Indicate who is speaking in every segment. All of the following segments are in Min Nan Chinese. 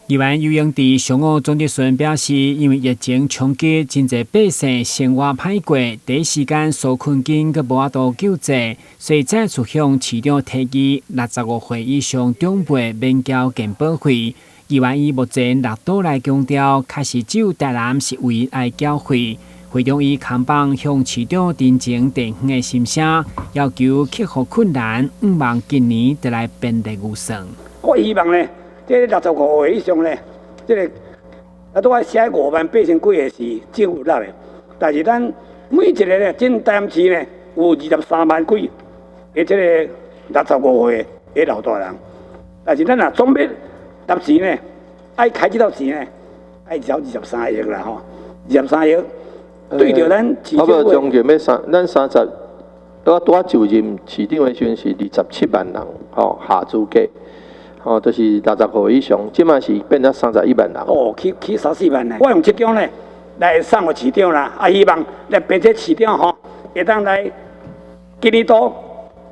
Speaker 1: 議員游泳池上午總質詢表示，因為疫情衝擊，真濟百姓生活歹過，第一時間紓困金閣無法度救濟，所以再次向市長提議，65歲以上長輩免繳健保費。議員以目前六都來強調，確實只有台南是唯一愛繳費。會長以扛棒向市長陳情地方的心聲，要求克服困難，向望今年就來編列預算。
Speaker 2: 我希望呢，這65歲以上呢，這個啊，都愛寫5萬8千幾個是政府納的，但是咱每一個呢，整台南市呢有23萬幾的這個65歲的老大人，但是咱若總欲納錢呢，愛開這道錢呢，愛繳23億啦吼，二十三億對著咱
Speaker 3: 差不多將近欲三，咱三十，我拄仔就任市長的時陣是27萬人，吼，合資格，吼，就是65歲以上，這擺是變做31萬人。
Speaker 2: 哦，起三四萬呢。我用這張呢來送予市長啦，啊，希望來編這市長吼，會當來今年度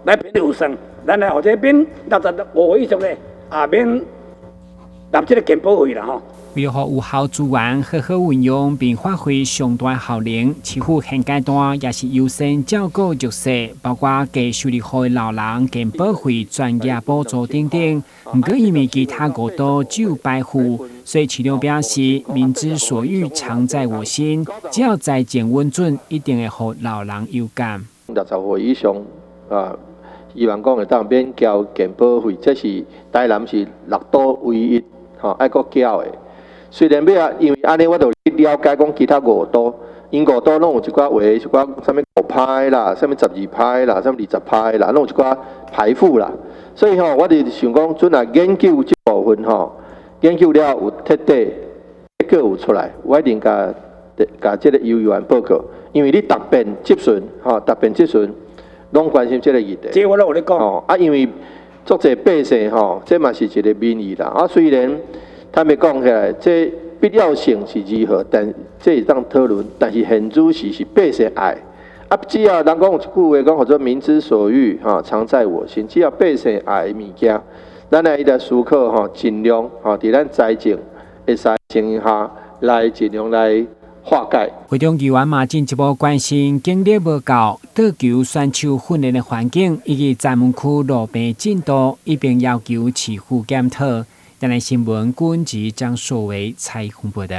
Speaker 2: 來編預算，咱來予這免65歲以上的也免納這個健保費啦吼。
Speaker 1: 為了予有效資源好好運用，並發揮上大效能，市府現階段也是優先照顧弱勢，包括低收入戶的老人、健保費、專業補助等等。毋過因為其他五都只有白付，所以市長表示，民之所欲，常在我心，只要財政穩準，一定會予老人有感。
Speaker 3: 65歲以上啊，希望講會當免繳健保費，這是台南是六都唯一吼愛閣繳的。雖然尾仔，因為按呢，我就去了解講其他五都，𪜶五都攏有一寡話，一寡啥物5趴啦，啥物12趴啦，啥物20趴啦，攏有一寡排富啦。所以吼，我就想講，陣來研究這部分吼，研究了有徹底結果有出來，我一定共共這個議員報告。因為你逐遍質詢吼，逐遍質詢攏關心這個議題。
Speaker 2: 這我攏有咧講。
Speaker 3: 吼啊，因為足濟百姓吼，這嘛是一個民意啦。啊，雖然坦白講起來，這必要性是如何，但這會當討論。但是現主時是百姓愛。啊，只要人講有一句話講，叫做民之所欲，吼，常在我心。只要百姓愛的物件，咱來來思考吼，盡量吼，佇咱財政會使情形下來盡量來化解。
Speaker 1: 會中議員嘛進一步關心警力無夠、桌球選手訓練的環境以及閘門區路平進度，一併要求市府檢討。台南新聞，郭文吉、張碩維採訪報道。